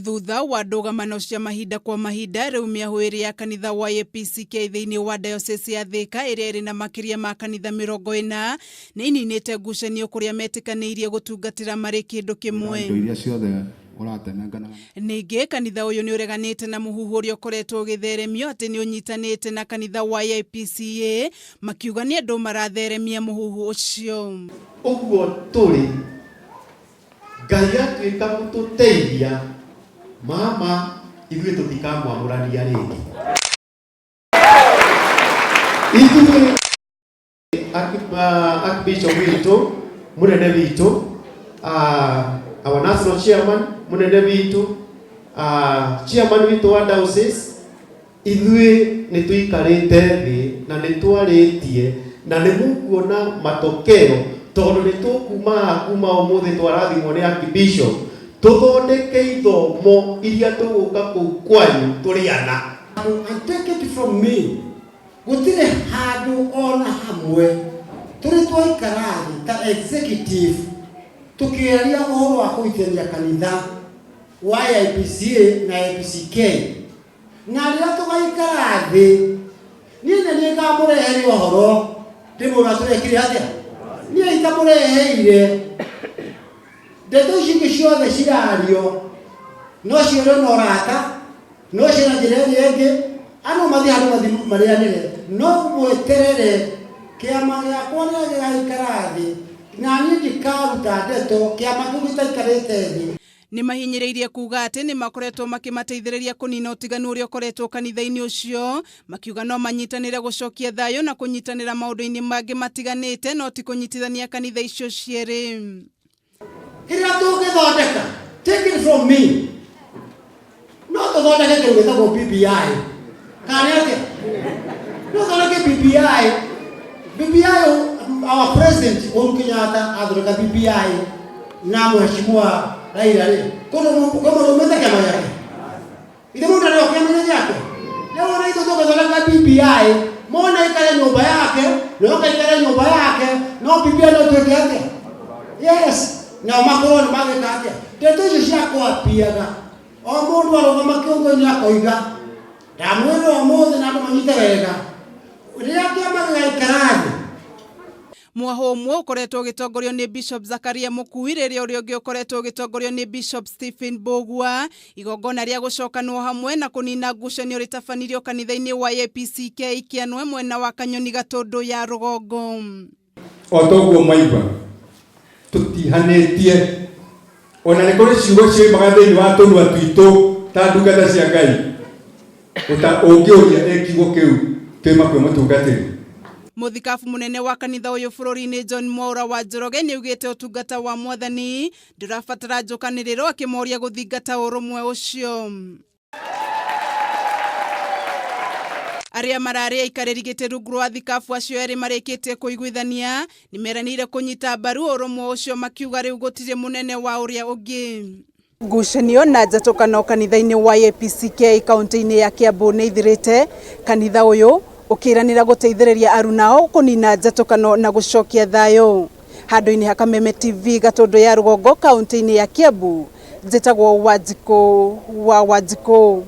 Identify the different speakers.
Speaker 1: Thutha wa ndũgamano cia mahinda kwa mahinda, rĩu mĩahũ ĩrĩ ya kanitha wa APCK thĩinĩ wa diocese ya Thika ĩrĩa ĩrĩ na makĩria ma kanitha 40 nĩ ininĩte ngucanio kũrĩa metĩkanĩirie gũtungatĩra marĩ kĩndũ kĩmwe.
Speaker 2: Indo iria ciothe ũratemengana.
Speaker 1: Ningĩ kanitha ũyũ nĩ ũreganĩte na mũhuhu ũrĩa ũkoretwo ũgĩtheremio atĩ nĩ ũnyitanĩte na kanitha wa APCA, makiuga nĩ andũ maratheremia mũhuhu ũcio.
Speaker 3: Ũguo tũrĩ, Ngai atuĩka gũtũteithia, mama ithuĩ tũtikamwamũrania rĩngĩ. Ithuĩ Archbishop witũ mũnene witũ, our national chairman mũnene witũ, chairman witũ wa diocese, Ithuĩ nĩ tũikarĩte thĩ na nĩ twarĩtie na nĩ mũkuona matokeo tondũ nĩ tũkuma haha kuma ũmũthĩ twarathimwo nĩ Archbishop tũthondeke ithomo iria tũgũka kũu kwanyu tũrĩ ana.
Speaker 4: And take it from me, gũtirĩ handũ ona hamwe tũrĩ twaikara thĩ ta executive tũkĩaria ũhoro wa kũgitĩria kanitha wa AIPCA na AIPCK. Na rĩrĩa tũgaikara thĩ, niĩ nĩ niĩ ngamũrehere ũhoro, ndĩmwĩre tũrekire atĩa. Niĩ itamũreheire ndeto ici ingĩ ciothe cirario, no ciũrio na ũrata, no ciĩ na njĩra ĩrĩa ĩngĩ, andũ mathiĩ handũ mathiĩ marĩanĩre, no mweterere kĩama gĩakwa rĩrĩa gĩgaikara thĩ, na niĩ ndikaruta ndeto kĩama kĩu gĩtaikarĩte thĩ.
Speaker 1: Nĩ mahinyĩrĩirie kuuga atĩ nĩ makoretwo makĩmateithĩrĩria kũniina ũtiganu ũrĩa ũkoretwo kanitha-inĩ ũcio, makiuga no manyitanĩre gũcokia thayũ na kũnyitanĩra maũndũ-inĩ mangĩ matiganĩte no ti kũnyitithania kanitha icio cierĩ.
Speaker 4: Kĩrĩa tũngĩthondeka, take it from me, no tũthondeke kĩndũ gĩtagwo BBI. Kana nĩ atĩa? No tũthondeke BBI. BBI, our president Uhuru Kenyatta athondeka BBI na mheshimiwa Raila rĩ, kũndũ mũrũmĩte kĩama gĩake. Ithe mũndũ arĩ o kĩama-inĩ gĩake. Rĩu ona ithuĩ tũngĩthondeka BBI, mwana aikare nyũmba yake, na ũngĩ aikare nyũmba yake, no BBI no twĩke atĩa? Yes, nao makorwo nĩ magĩka atĩa? Ndeto icio cia kwapiaga, o mũndũ arũgama kĩongo-inĩ akoiga, ndamwĩra ũmũthĩ na andũ manyite wega, rĩrĩa kĩama gĩgaikara thĩ,
Speaker 1: Mwahũ ũmwe ũkoretwo ũgĩtongorio nĩ Bishop Zakaria Mũkui rĩrĩa ũrĩa ũngĩ ũkoretwo ũgĩtongorio nĩ Bishop Stephen Mbũgua. Igongona rĩa gũcokanwo hamwe na kũnina ngucanio rĩtabanirio kanitha-inĩ wa APCK Kĩanwe mwena wa Kanyoni Gatũndũ ya Rũgongo.
Speaker 5: O ta ũguo mwaigua tũtihanĩtie, ona nĩ kũrĩ ciugo cioimaga thĩinĩ wa tũnua twitũ ta ndungata cia Ngai, ũta ũngĩũria ĩ kiugo kĩu kĩoima kwĩ mũtungatĩri.
Speaker 1: Mũthikabu mũnene wa kanitha ũyũ bũrũri-inĩ John Mwaura wa Njoroge nĩaugĩte ũtungata wa Mwathani ndũrabatara njũkanĩrĩro akĩmoria gũthingata ũrũmwe ũcio. Arĩa mararĩ aikarĩri gĩtĩ rungu rwa thikabu acio erĩ marĩkĩtie kũiguithania nĩmeranĩire kũnyita mbaru ũrũmwe ũcio makiuga rĩu gũtirĩ mũnene wa ũrĩa ũngĩ. Ngucanio na njatũkano kanitha-inĩ wa APCK kaunti-inĩ ya Kiambu nĩ ithirĩte, kanitha ũyũ ũkĩranĩra gũteithĩrĩria arunao kũnina njatũkano na gũcokia thayũ. Handũ-inĩ ha Kameme TV Gatũndũ ya Rũgongo kaunti-inĩ ya Kiambu, njĩtagwo Wanjikũ wa Wanjikũ.